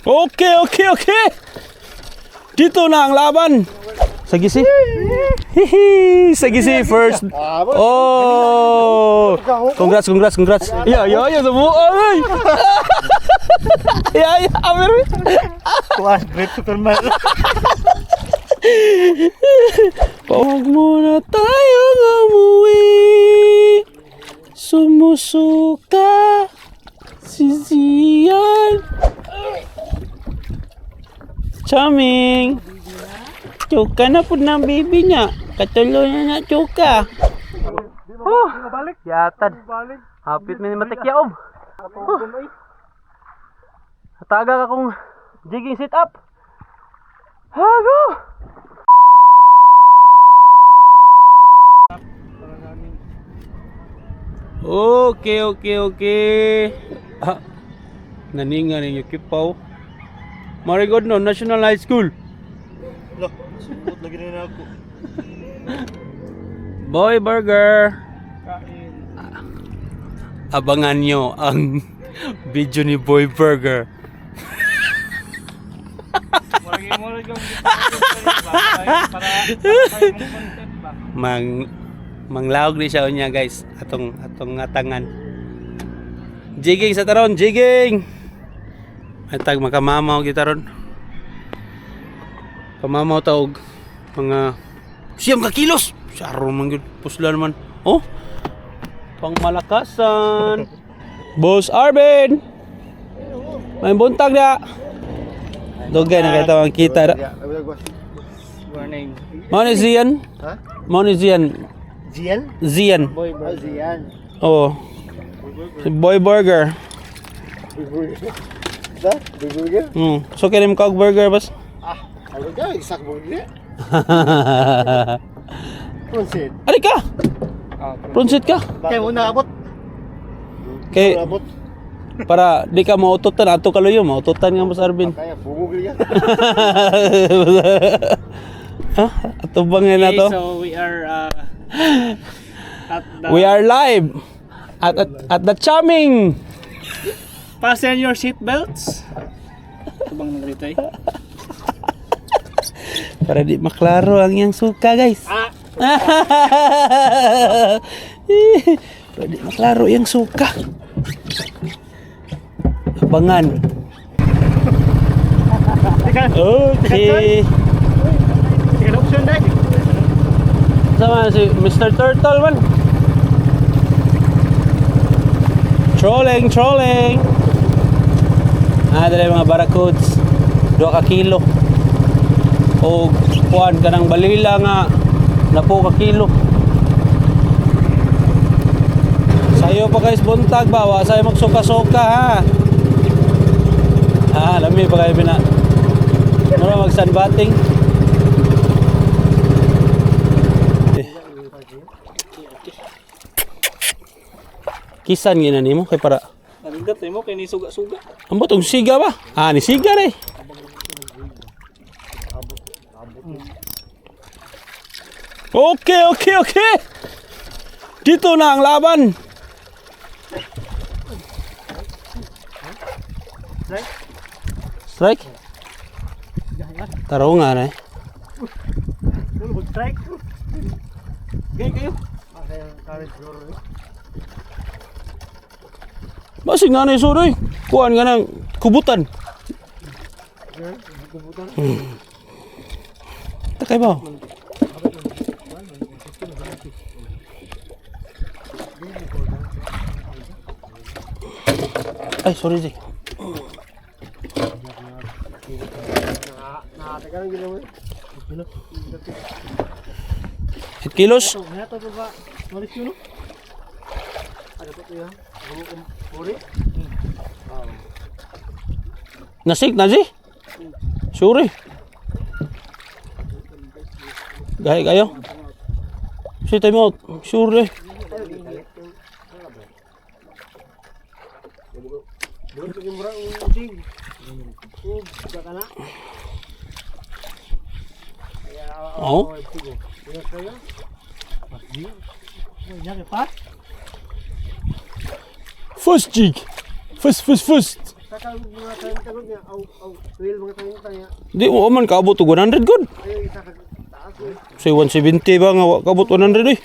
Okay. Dito na ang laban. Sagisi. Hihi, sagisi first. Oh. Congrats, congrats, congrats. Ya, ya, ya, semua. Ay. Ya, ya, Amir. Kuan, great Superman. Huwag muna tayong umuwi. Sumusuka si Zian. Charming. Chuka na po ng baby niya. Katulo na na chuka. Oh, yatad. Hapit mi ni matakyaob. Oh. Taga ka kong jigging sit up. Hago! Okay. Ah, naninga ninyo kipaw. Marigod no, National High School. Lo, sumot lagi na ako. Boy Burger. Kain. Abangan nyo ang video ni Boy Burger. Murag yung para para mong content ba. Manglaog ni siya unya, guys, atong atong atangan. Jigging sa taron, jigging. Ay tag makamamaw kita ron. Kamamaw ta og mga 9 ka kilos. Saro man gyud puslan man. Oh. Pangmalakasan. Boss Arvin. May buntag na. Dugay na kay tawang kita ra. Morning. Mao ni Zian? Ha? Mao ni Zian. Zian? Zian. Boy Burger. Zian. Oo. Si Boy Burger. Boy Burger. Da? Boy Burger? So kaya mo kag burger bas. Ah, ano ka? Isak burger? Punsit. Ari ka. Prunsit ka. Kaya mo naabot. Kay Naabot. Para di ka maututan ato kaluyo, maututan nga Boss Arvin. Kaya bungog niya. Ha? Ato bang na to? So we are at the We are live at the charming. Fasten your seat belts. Ito bang nagrito eh? Para di maklaro ang iyang suka, guys. Ah! Para di maklaro iyang suka. Abangan. Okay. Second option dai. Sama si Mr. Turtle man. Trolling, trolling. Ah, dala mga barracudas. 2 ka kilo. O kuan kanang balila nga 10 ka kilo. Sayo pa guys buntag ba, wa sayo magsuka-suka ha. Ah, lami pa kayo bina. Mura mag sunbathing. Kisan gina nimo kay para Narigat eh mo kay ni suga-suga. ambot og siga ba? Ah, ni siga re. Okay. Dito na ang laban. Strike. Taro nga na eh. Strike. Gay kayo. Basig nga na yung suroy. Kuan nga ng kubutan. Takay ba? Ay, sorry, Jay. 8 kilos? Nasik na, Jay? Sorry. Gaya kayo. Si time out. Sure eh. Oh. First jig. First, first, first. ka mga 30 gud niya, aw aw real mga 30 niya. Di mo man kaabot og 100 gud. Ay isa ka taas eh. Say 170 ba nga wa kaabot 100 eh.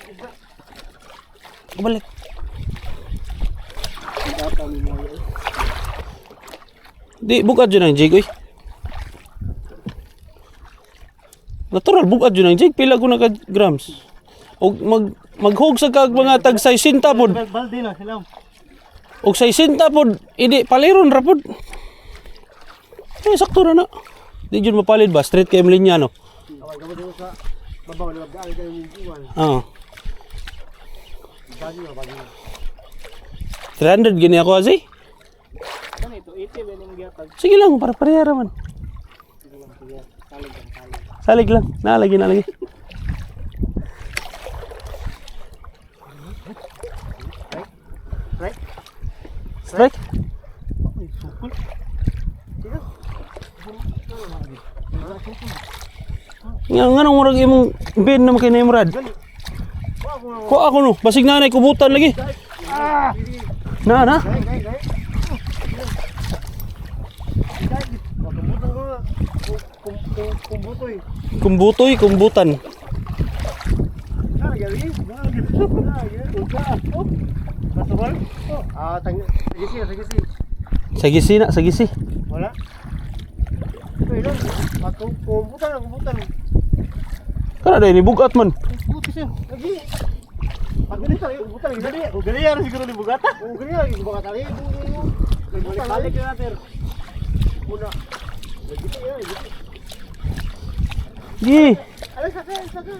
Balik. Di bugad jud ang jig oy. Natural bugad jud ang jig pila ko na ka grams. Og maghog sa kag mga tag 60 pod. Balde na, hilam. Og 60 pod idi paliron ra pod. Eh sakto ra na. Di jud mapalid ba straight kay linya no. Away ka mo sa babaw na babaan kayo yung iwan. Oo. Bagi na bagi. 300 gini ako asi. Ano ito? 80 ba yung gihatag? Sige lang, para pareha raman. Salig lang. Nalagi, nalagi. Right? Strike? Sukol. Nga nga nang murag imong bin na makina Murad. Kuha ako no, basig nanay kubutan lagi. Na na. Dai dai dai. Kumbutan ko na. Kumbutoy. Kumbutoy, kumbutan. Ah, gali. Natural? Ah, tang sagisi, sagisi. Sagisi na, sagisi. Wala. Ito ilan? Ah, kumbutan, kumbutan. Kana dai ni bugat man. Buti siya. Lagi. Pagbilis tayo, kumbutan lagi. Gali, gali yan siguro ni Bugata. Oh, gani lagi baka tali. Kumbutan lagi. Balik na natin. Muna. Lagi pa yan, lagi. Gi, Alay, saka, saka.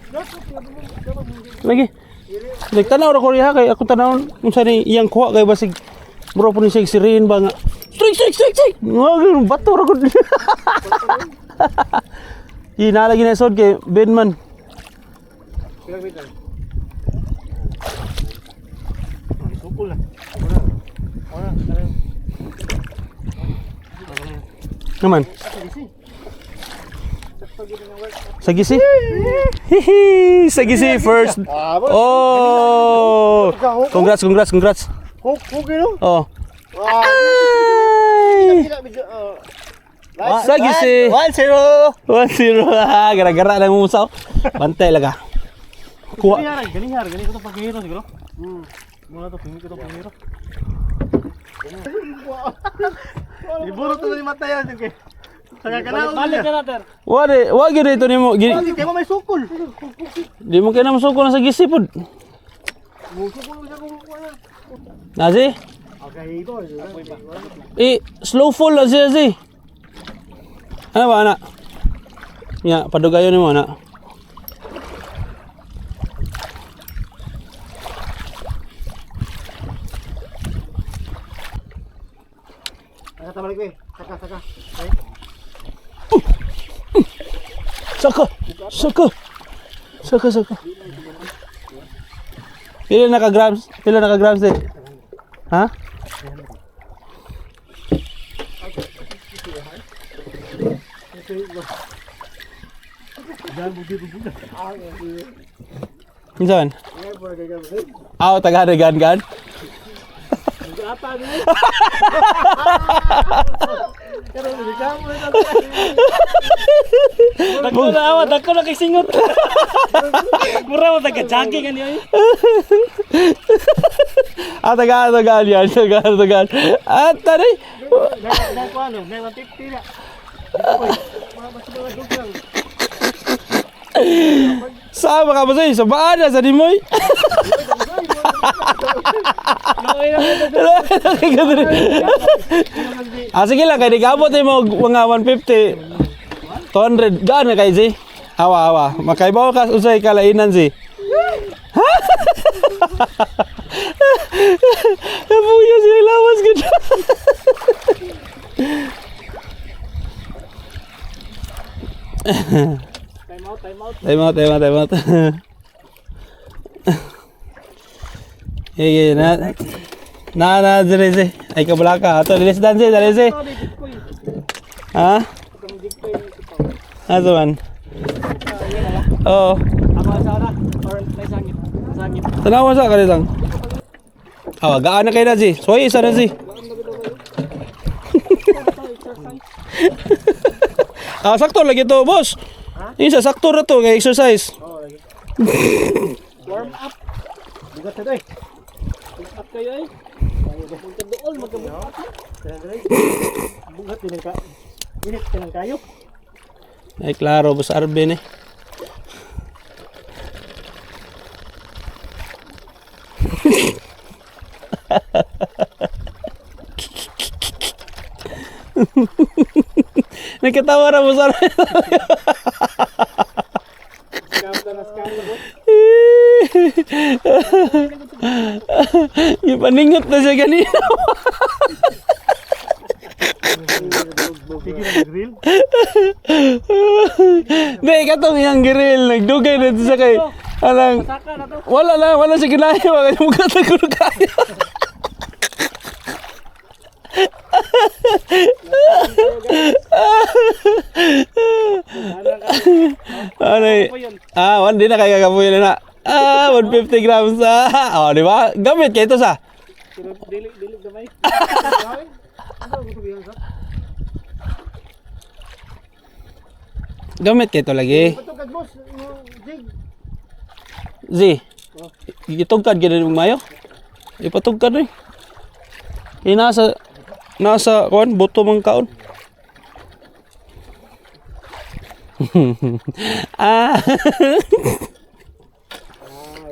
Dapat, dapat mo. lagi. Like tanaw ra ko riha kay ako tanaw unsa ni iyang kuha kay basig mura po ni siya sirin ba nga. Strike, strike, strike, strike. Nga bato ra gud. Gi nalagi na sod kay Ben man. Ilang meter? Sukol na. Wala. Wala. Wala. Naman. Sagisi. Sagisi. Hihi, sagisi first. Ah, Oh! Congrats, congrats, congrats. Hook, hook yun. Oh. Ah, Ay! tidak medyo, ah. Sagisi. 1-0! 1-0. Ah, Gara-gara lang umusaw. Bantay laga. Kuha. Ganihar, ganihar, gani ko to paghihiro siguro. Muna to, pingi ko to paghihiro. Iburo to ni mata yan, sige. Saka ka na. Balik ka na, ter. Wari, wa gyud ito nimo. Kaya mo may sukol. Di mo kay na sa gisi pod. Musuko lang siya kung wala. Nasi? Okay, ito. Eh, slow fall lang siya si. Ano ba ana? Ya, padugayon nimo ana. Saka tabalik eh. Saka, saka. Ay, Saka! Saka! Saka, saka. Pila naka-grams? Pila naka-grams eh? Ha? Minsan? Aw, taga gan gan. Dako na awa, dako na kay singot. Mura mo taga jogging ani oy. Ah, taga tagaan yan, taga tagaan. Ah, tari. Dai ko ano, may 150 na. Sama ka ba sa'yo? Sa baan na, sa dimoy. Ah, sige lang, kay nigabot mo mga 150. 200. Gaan na kay si. Awa, awa. Makaibaw ka usay kalainan si. Nabuya siya lawas gud. Time out, time out. Time out, time out, time out. Sige, na. Na, na, dili si. Ay, kabala ka. Ato, dilis dan si, dali si. Ha? Asa man? Oo. Ako sa ara or may sangit. Sangit. Tanawa sa kanilang. Awa, gaan na kayo na si. Soy, isa na si. Ah, sakto lagi to, boss. Isa sakto ra to kay exercise. Oh, lagi. Warm up. Bugat na doy. Up kayo ay. Magkadool, magkabuhat. Bugat din ang ka. Init ka ng kayo. Ay klaro, boss Arvin eh. Nagkatawa ra, boss Arvin. Scam na, scam na, boss. Gipaningot na siya ganina. Sige na grill. Di, katong iyang grill. Nagdugay na ito sa kay... Alang, Saka na to. wala na, wala siya ginaya. Wala siya mukha na kaya. Ano eh? Ah, wala, di na kaya kagapuyo na na. Ah, 150 grams. Ah, oh, di ba? Gamit kayo ito sa. Pero dili, dili gamay. Gamit kayo ito lagi. Patugad boss, yung jig. Z. Itugkad gid mo mayo. Ipatugkad eh. Kay nasa kuan buto mang kaon. Ah.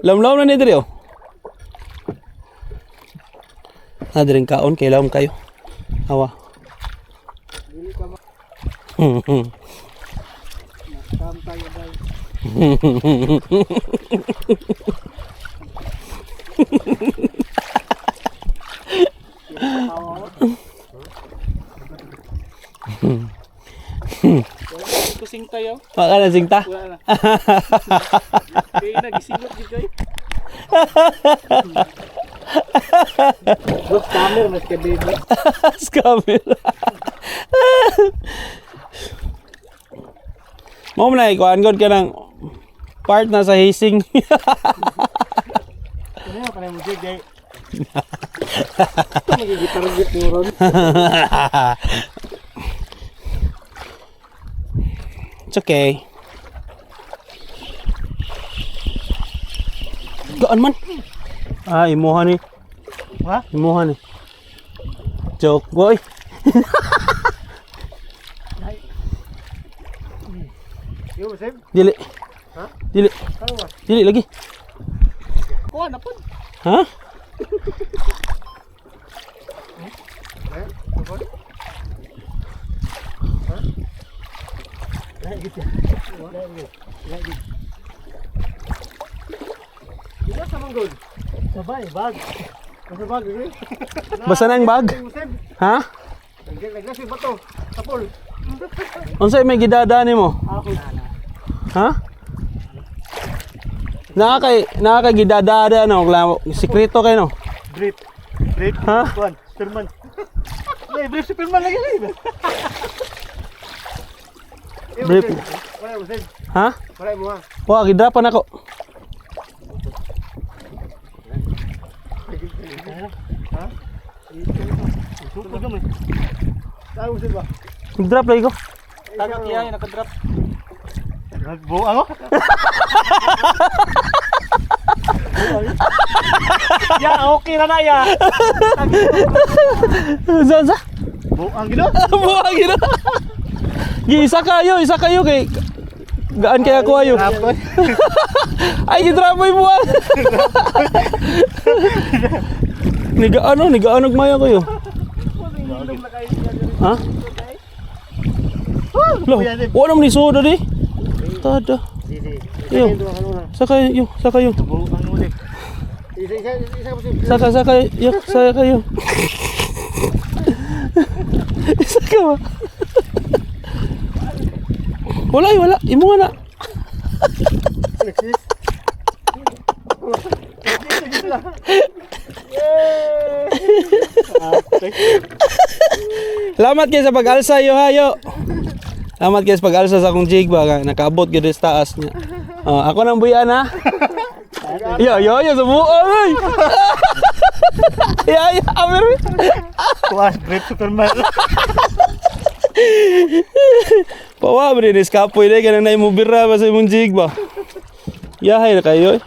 Lamlaw na ni diri oh. Na diri kaon kay lawom kayo. Awa. Scam tayo guys. Kusing tayo. Maka na singta. Wala na. Kaya nagisilot gid kayo. Boss, scammer mas kay baby. Scammer. Mo man ay kuan god ka ng part na sa hazing. Ano kanay mo jig day. Magigitarget mo ron. It's okay. Gaan man. Ah, imuha ni. Ha? Imuha ni. Joke boy. Yo, save. Dili. Ha? Dili. Ano ba? Dili lagi. Kuha na po. Ha? Eh, ano Ha? Lagi siya. Lagi. Lagi. Di ba sa manggol? Sabay, bag. Basta bag, eh. Basta na ang bag. Ha? Naglas yung bato. Tapol. Unsay may gidada nimo? Ako. Ha? Naa kay gidada no, sikreto kay no. Brief. Brief. Ha? Tuan, Superman. May brief Superman lagi lagi. Brief. Wala mo, save. Ha? Wala mo ha. Wa gidrapan ako. Ha? Super gamay. Tayo save ba? Drop lagi ko. Taga kiya nakadrop. Nagbuang ako. Ya, okay na na ya. Saan sa? Buang gino. Buang gina. Gi isa kayo, isa kayo kay gaan kaya ko ayo. Ay gidrap mo yung buwang. Nigaan oh, nigaan og maya kayo. Ha? Lo, wala man ni soda di. Tada. Iyo. Sakay, yo, sakay yo. Buang ulit. Isa isa isa pa save. Saka, saka, yo, saka kayo. Isa ka ba? Wala, eh, wala. Imo nga na. Alexis. Salamat kayo sa pag-alsa, yo ha, yo. Salamat kayo sa pag-alsa sa akong jig ba. Nakaabot gyud sa taas niya. Oh, ako nang buyan ha. Yo, yo, yo, sa buo, ay. Ya, ya, amir. Tuan, brief Superman. Pawa ba rin kapoy dai kanang naay mo bira ba sa imong jig ba? Yahay na kayo eh.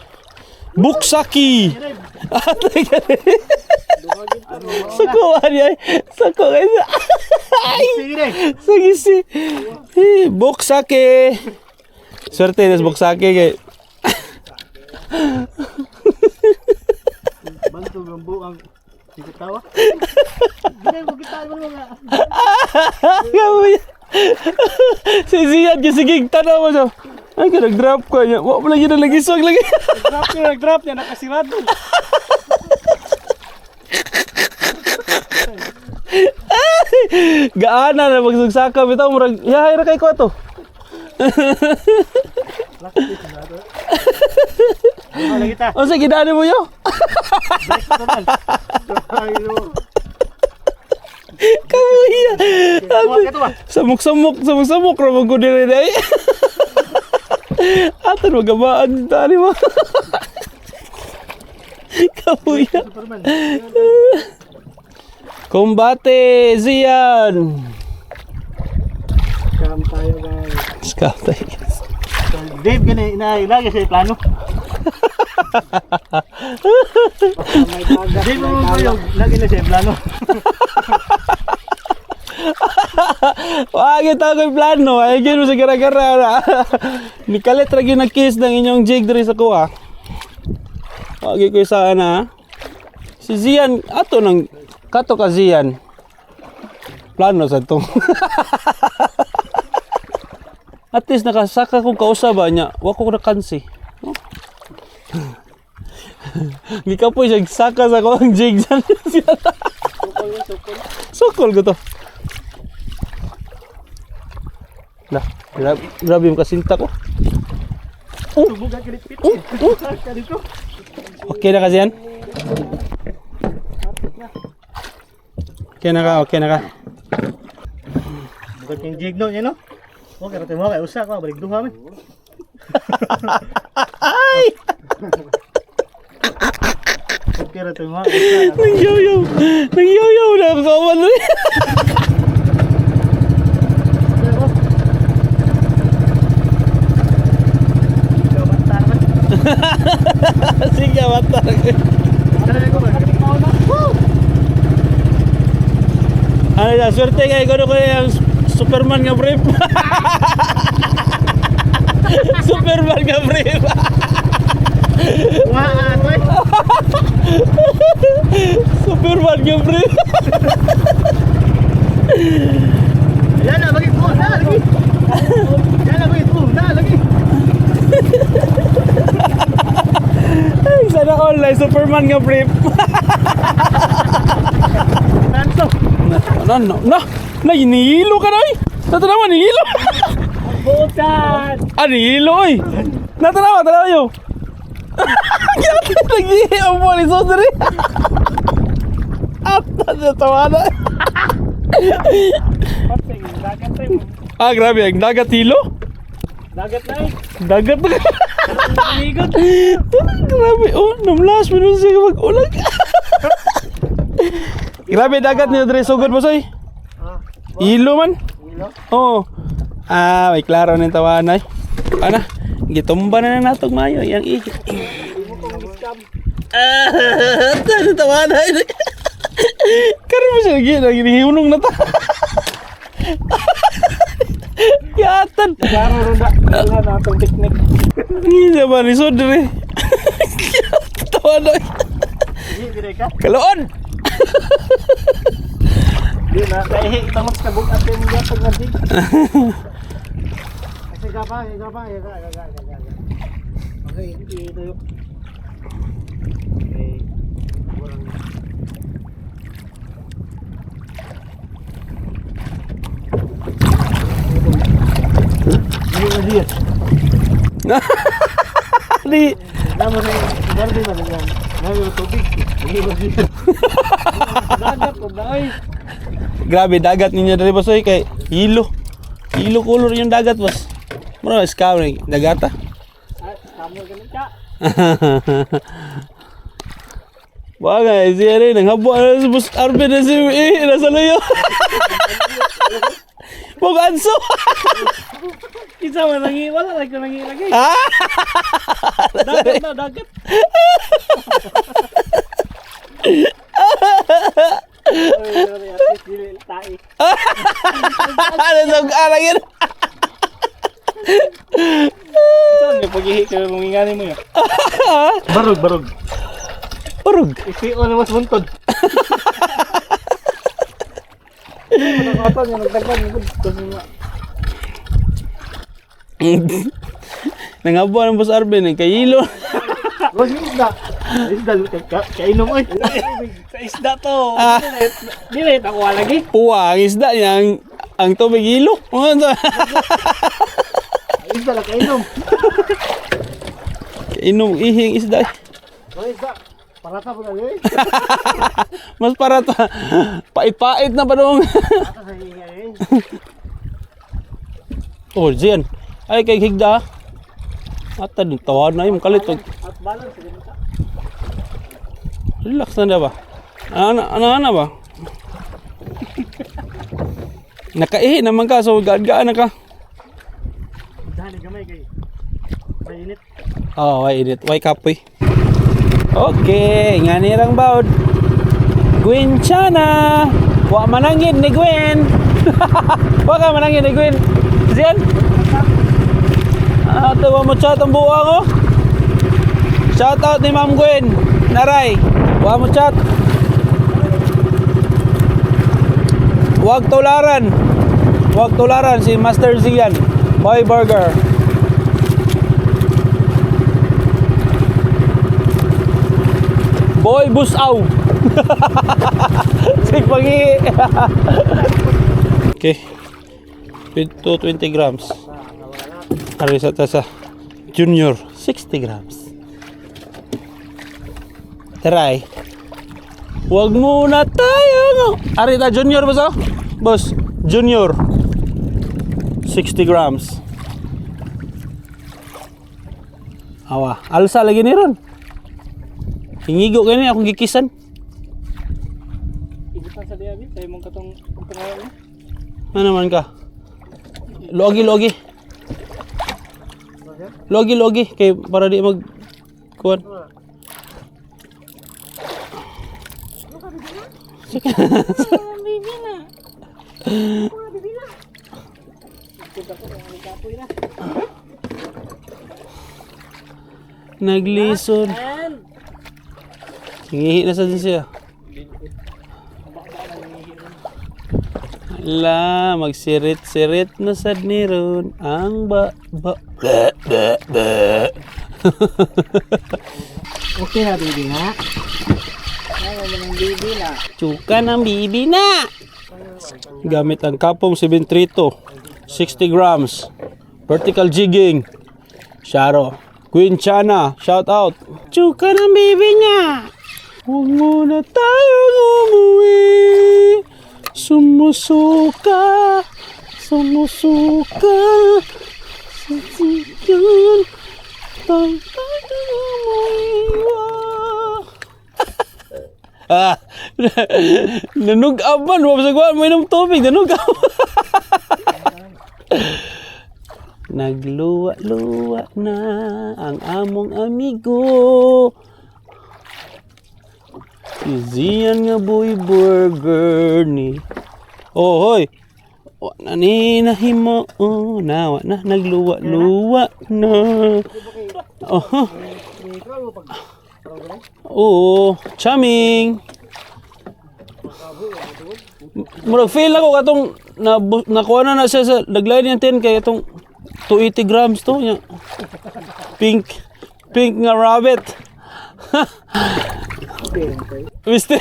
Buksaki. Atay ka rin. Sako ani ay. Sako kay. Ay. Sige si. Eh, Buksaki. Swerte nas buksaki kay. Bantog ang buang. Sige tawa. Hindi ko kita mo mga. Kamuya. Si Zian kasi sige tanaw mo siya. Ay, ka nag-drop ko niya. Wa mo lagi na lagi swag lagi. Drop niya, nag-drop niya, nakasirado. Gaana na magsugsaka bitaw murag yahay ra kay ko ato. Ano lagi ta? Unsa gidani mo yo? Kamuya. Samok-samok, samok-samok ra mo gud diri dai. Ato magabaan tani mo. Kamuya. Superman. Kumbate Zian. Scam tayo guys. Scam tayo guys. Dave gani na lagi sa plano. Dave mo yung lagi na siya plano. Wag ito ako'y plano. Ay, gino sa gara-gara na. Nikalit ra gyud nag-kiss ng inyong jig diri sa kuha. Wag ko sa ana. Si Zian, ato nang kato ka Zian. Plano sa tong. At least nakasaka kong kausaba niya. Wa ko nakansi. No? Gikapoy siya saka sa akong jig sa Sukol ko to. Lah, grabe, grabe yung kasinta ko. Oh, oh, oh. Okay na kasi yan? Okay na ka, okay na ka. Bukod yung jig no niya no. Okay ra mo kay usa ko balik duha man. Ay! Okay ra mo usa. Nang-yoyo! Nang-yoyo na ako kawan rin. Sige, mata. Ano na, swerte kayo ko ko yung Superman nga brief. Superman nga brief. Wa atoy. Superman nga brief. Yan na bagi ko na lagi. Yan na bagi ko na lagi. Ay, sana all Superman nga brief. Tanso. Na, na, na, na, na, nihilo ka na eh. Natanawa, nihilo. Butan! Ah, nihilo eh. Natanawa, tanawa yo. Lagi, ang boli so diri. At natawa na. Patsing, dagat tayo. Ah, grabe, ang dagat hilo. Dagat na eh. Dagat na. Ligot. Grabe, oh, namlas mo nun siya mag-ulag. Grabe, dagat niyo diri sugod mo soy. Ilo man. Oo. Ah, may klaro ng tawanay. Ana, gitumba na na natog mayo yang iki. Ah, tayo tawanay. Karon mo siya lagi nagihunong na ta. Yatan. Klaro rin na. Wala na atong technique. Hindi ba ni sodre. Tawanay. Di dire ka. Kaloon. Di na, kaihi tangos ka bukat yung gatag na jig. Kasi ka pa, ka pa, ka ka ka ka. Okay, ito. Okay. Kurang. Di Namo na garde ba na yan? Namo tubig. Hindi ba siya? Dagat o dai. Grabe dagat ninyo diri boss oy kay hilo. Hilo color yung dagat boss. Mura scam ni dagata. Ay, kamo ganun ka. Bagay, siya rin, nanghabwa na si Boss Arvin na si eh, nasa layo. Muganso. Kinsa man nangi wala lagi ko nangi lagi. Ah! Dagat na dagat. Oy, tae. Ano sa arang yun? Saan may pagihi kayo mangingani mo yun? Barog, barog. Parog. Isi na mas buntod. Nangabuan ang Boss Arvin eh. Kayilo. Boss, yung isda. Isda, kainom oy. Sa isda to. Ah. Dili ako lagi. Puwa, ang isda niya, ang tubig ilo. Ano to? Isda lang kainom. Inom, ihing isda. Boss, isda. Parata po na eh. Mas para ta, pait-pait na pa dong. Parata sa ingay eh. Oh, Zian. Ay, kay higda. Ata, tawad na yung kalit. At balance sige ka. Relax na ba? Ano, ano, ano ba? Nakaihi naman ka, so gaan-gaan na ka. Dali gamay kay. Mainit. Oh, why init? Why kapoy? Okay, nga nirang baod. Gwen Chana! Wa manangin ni Gwen! Wa ka manangin ni Gwen. Zian? Ate, wa mo chat ang buwa ko. Shout out ni Ma'am Gwen. Naray. Wa mo chat. Huwag tularan. Huwag tularan si Master Zian. Boy Burger. Boy Busaw. Sig pangi. Okay. 220 grams. Ari sa tasa. Junior 60 grams. Try. Huwag muna tayo. Ari ta junior boss oh? Boss, junior. 60 grams. Awa, alsa lagi ni ron. Hingigo kani akong gikisan. Ibutan sa diabi tayo mong katong pangalan mo. Ano naman ka? Logi, logi. Logi, logi. Kay para di mag... Kuwan. Naglison. Ngihi na sa din siya. Ala, magsirit-sirit na sad ni Ron ang ba ba ba ba ba. Okay na baby na. Ano naman baby na. Tsuka ng bibi na. Gamit ang kapong 732, 60 grams. Vertical jigging. Sharo. Queen Chana, shout out. Tsuka ng bibi niya. Huwag muna tayong umuwi. Sumusuka. Sumusuka. Sisigan. Tayo tayo umuwi. Ah, nanug-up man. Wala sa kuwan. May tubig. Nanug-up. Nagluwa-luwa na ang among amigo. Si Zian nga boy burger ni. Oh, hoy. Wa na ni nahimo. Oh, na, wa na. Nagluwa-luwa na. Oh. Oo, charming. Murag feel ako katong na nakuha na na siya sa naglain niya 10 kay itong 280 grams to niya. Pink pink nga rabbit. Mister.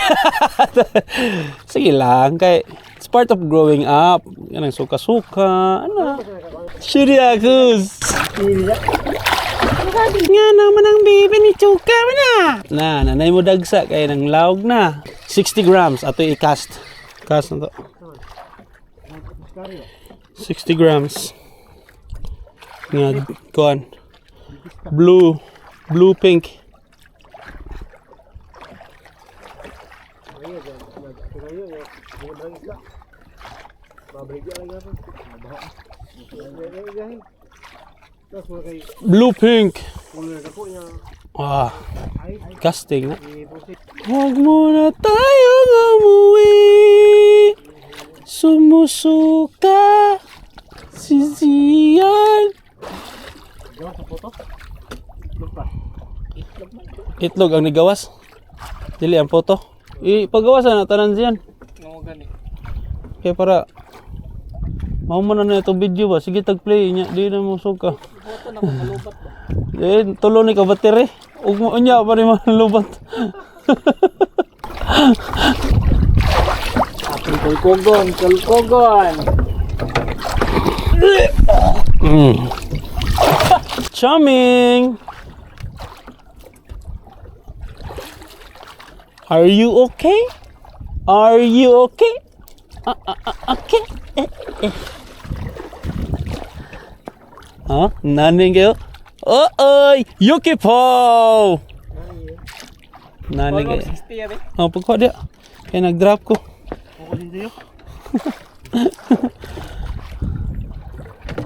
Sige lang kay it's part of growing up. Yan ang suka-suka, ano. Shiriakus. Nga naman ang baby ni Chuka mo na. Na, nanay mo dagsa kay nang lawg na. 60 grams ato i-cast. Cast na to. 60 grams. Nga, kuan. Blue, blue pink. Blue pink. Ah, casting na. Huwag muna tayong umuwi. Sumusuka si Zian. Itlog ang nigawas. Dili ang photo. Ipagawasan na tanan siyan. No, gani. Kaya para mao man na na itong video ba? Sige tag play niya, di na mo suka. Photo na kung malubat ba? Eh, tulo ni ka battery. Ug mo unya pa rin lubat. Atong kalkogon, kalkogon. Charming. Are you okay? Are you okay? Okay. Eh, eh. Ha? Naning kayo? Oy! Yuki po! Naning kayo. 60 yan eh. Oh, pagkuha dia. Kaya nag-drop ko.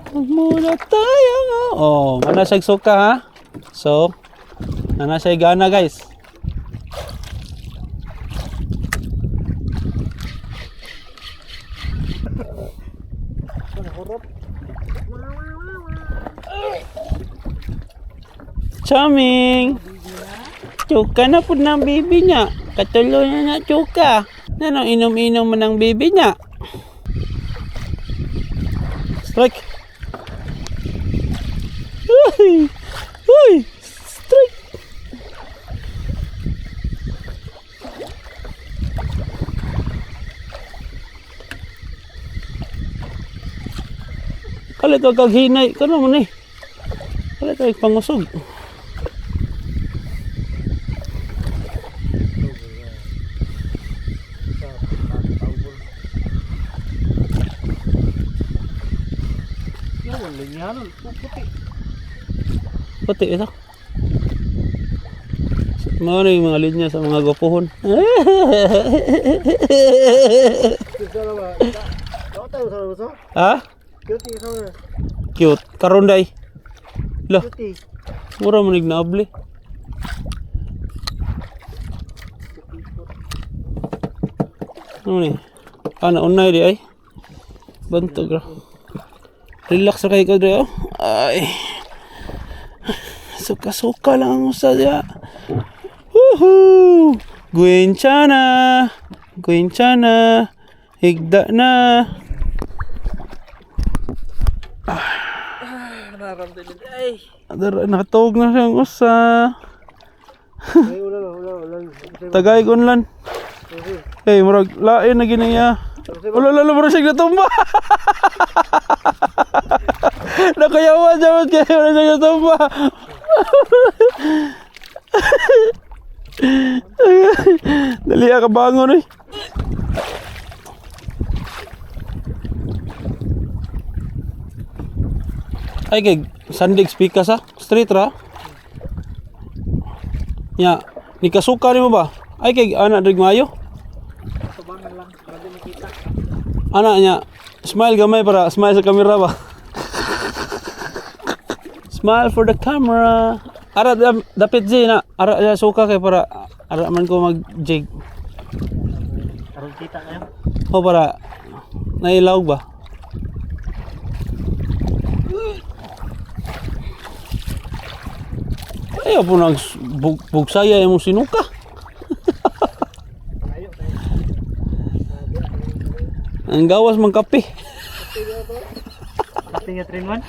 Huwag muna tayo nga. Oh, mana siya suka ha. So, nana siya gana, guys. Charming! Chuka na po ng baby niya. Katulo na na chuka. Nanong inom-inom mo ng baby niya. Strike! Uy! Uy! Strike! Kalit ka kag hinay. Kano mo ni? Kalit ka pangusog. Yawan, linyanon. Puputi. Puti ito. Mga ano yung mga linya sa mga gwapuhon. Ha? Cute. Karon day. Lah, mura man naabli. Ano ni? Ana unay di ay. Bantog ra. Relax ra kay ko dre oh. Ay. Suka-suka lang ang usa diya. Woohoo! Gwenchana! Gwenchana! Higda na! Nararamdaman. Ay. Adara, nakatawag na siyang usa. Ay, ulan, ulan, ulan. Tagay unlan. Eh, murag lain na giniya. Wala lalo murag siya natumba. Nakayawan siya mas kaya murag siya natumba. Dali ka bangon eh. Ay kay sandig speaker sa street ra. Nya, ni kasuka nimo ba? Ay kay ana drig maayo. Tubangan lang. Para di makita. Ana niya, smile gamay para smile sa camera ba. Smile for the camera. Ara dapit G na, ara siya suka kay para ara man ko mag jig. Karon kita kayo. O para nailawg ba? Ayaw po nang bugsaya yung sinuka. Ang gawas mang kape. Kape nga 3 in 1.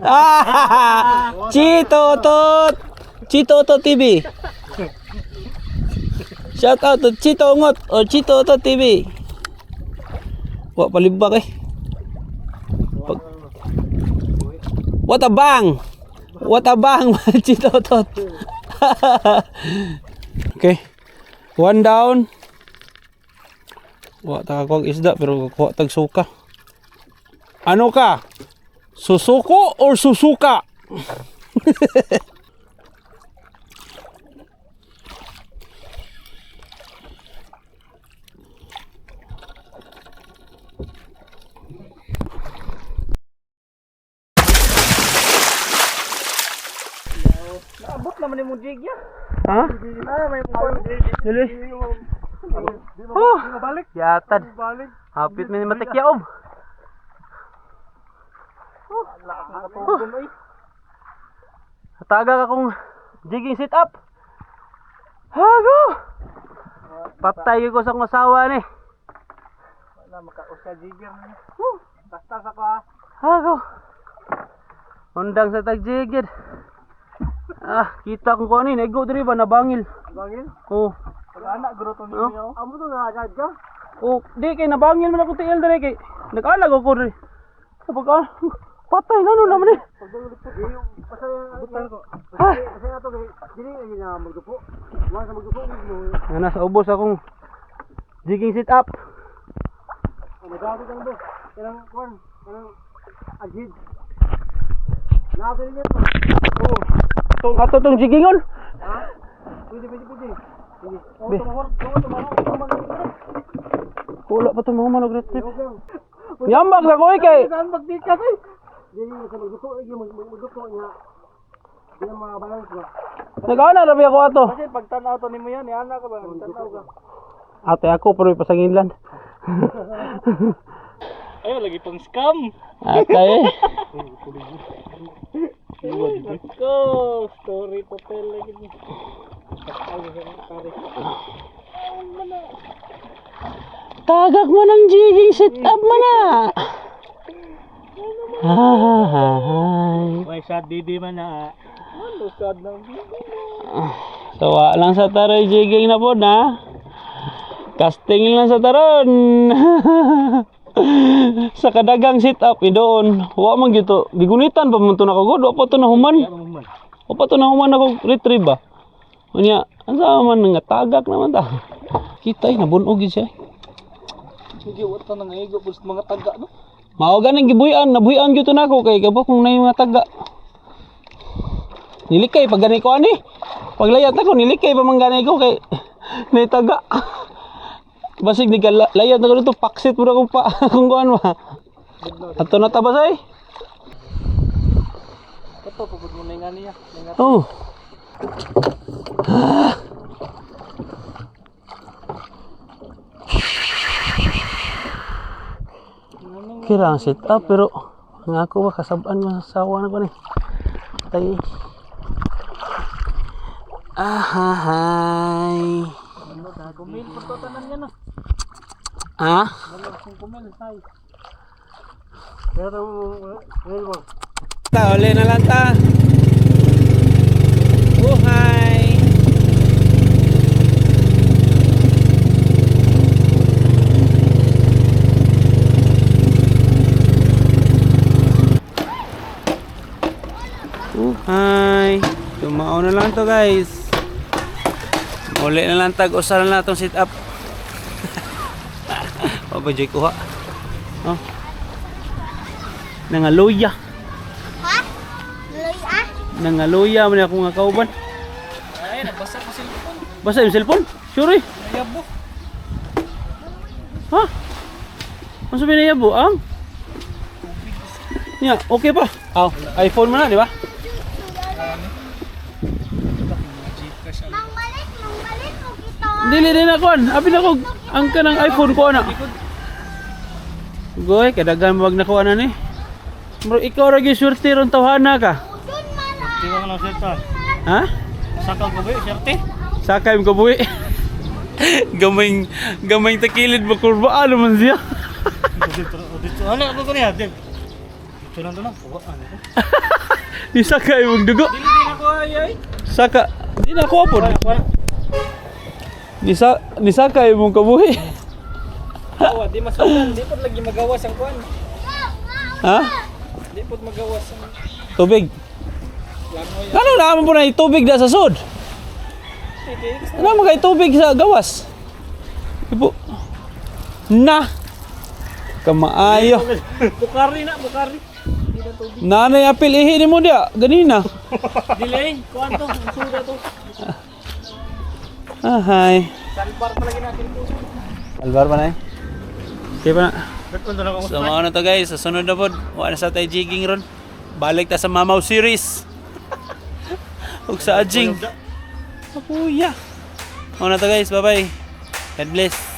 Ah! Chito Otot! Chito Otot TV. Shout out to Chito Ungot or Chito Otot TV. Wa palibak eh. Pag... What a bang! What a bang, Chito Otot. Okay. One down. Wa ta kag isda pero kuha tag suka. Ano ka? Susuko or susuka? Naabot naman ni mo jig ya. Ha? Ah, may Dili. Oh, yatad. Hapit man ni matakyaob. Oh. Taga ka kung jigging sit up. Hago. Patay ko sa akong asawa ni. Wala makausa jigger na. Basta sa ko ah. Hago. Undang sa tagjigid. Ah, kita kong kunin. Ego diri ba nabangil. Bangil? Oh. Pag anak guro to Oh. ninyo. Amo to na agad ka? Oh, di kay nabangil man ako tiil diri kay nag-alag ako diri. Kapag ah, patay na no naman eh. Basta Butan ko. Ah. Basta na to kay dili lagi na magdupo. Wala sa magdupo mo. Nga nasa ubos akong jigging sit up. Madami kang boss. Kanang kuan, kanang aghid. Nato niya to. Oh. Tong ato tong jiggingon. Ha? Pwede, pwede, pwede. Pwede. Oh, Be. tumahor, tumahor, tumahor. Wala pa to mga manog trip. Yambak na ko eh kay. Saan magdikas eh? Dili sa magdupo lagi magdupo niya. Di na mga balance ba. Nag-ana ra ba ako ato? Kasi pag tanaw to nimo yan, yan ka ba? Tanaw ka. Ate ako pero pasanginlan. Ay, lagi pang scam. Ate. Eh. Nako, story to tell lagi ni. Tagak mo ng jigging sit up mo na. Hi. May sad bibi man na. Ano sad ng bibi? So, wa lang sa taroy jigging na po na. Casting lang sa taron. Sa kadagang sit up idoon. Wa man gyud. Gigunitan pa man to nako god. Wa pa to nahuman. Wa pa to nahuman ako retrieve ba. Unya, asa man nga tagak naman ta. Kita ay nabunog gyud siya. Sige, wa ta nang igo pud mga taga no. Mao ganing gibuy-an, nabuy-an gyud to nako kay kabo kung nay mga taga. Nilikay pag gani ko ani. Paglayat ako nilikay pa man gani ko kay nay taga. Basig ni layat na ko dito paksit mo na kung pa kung kuan ba. Ato na ta basay. Kato pagod mo na nga niya. Nga Oh. Kira ang sit up pero ang ako ba kasab-an masawa na ko ni. Tay. Ahahay. kumil pud to tanan niya no. Ha? Wala kung kumil say. Pero well mo. Ta, uli na lang ta. Buhay. Buhay. Tumao na lang to, guys. Uli na lang tag usa na lang itong sit up. O ba joy kuha? Oh. Nangaluya. Ha? Luy ah? Nangaluya man ako nga kauban. Ay, nabasa ko cellphone. Basta yung cellphone? Sure eh. Nayabo. Ha? Ano sabi na yabo? Ang? Ya, okay pa. Oh, iPhone mo na, di ba? Mang balik, mang balik mo kita. Dili din ako. Abi na ko ang kanang iPhone ko na. Goy, kadagan wag nakuha na ni. Bro, ikaw ra gyud swerte ron tawhana ka. Udun man ah. Di ba na cellphone? Ha? Sakal ko ba swerte? Sakay mo kabuhi. Gamay gamay takilid mo kurba ano man siya. Dito dito. Ano ako ko niya? Dito lang to lang. Kuha ano ko. Di sakay mong dugo. Dili din ako ay ay. Saka di na ako pod. Wala. Ni sakay mong kabuhi. Awa, di masulan, di pod lagi magawas ang kuan. Ha? Di pod magawas ang Tubig. langoy. Ano na mo po na tubig da sa sud? Ano mo kay tubig sa gawas? Ibu. Na. Kamaayo. Bukari na, bukari. Di na tubig. Nanay apil ihi ni mo dia ganina. Dili, kuan to, ang suda to. Ahay. Salbar pa lagi natin po. Alvar pa na eh. Okay pa na. Ba't na So mao na to guys, sa sunod na pod, wa na sa tay jigging ron. Balik ta sa Mamaw series. Ug sa adjing. Kapuya. Mao na to, guys. Bye-bye. God bless.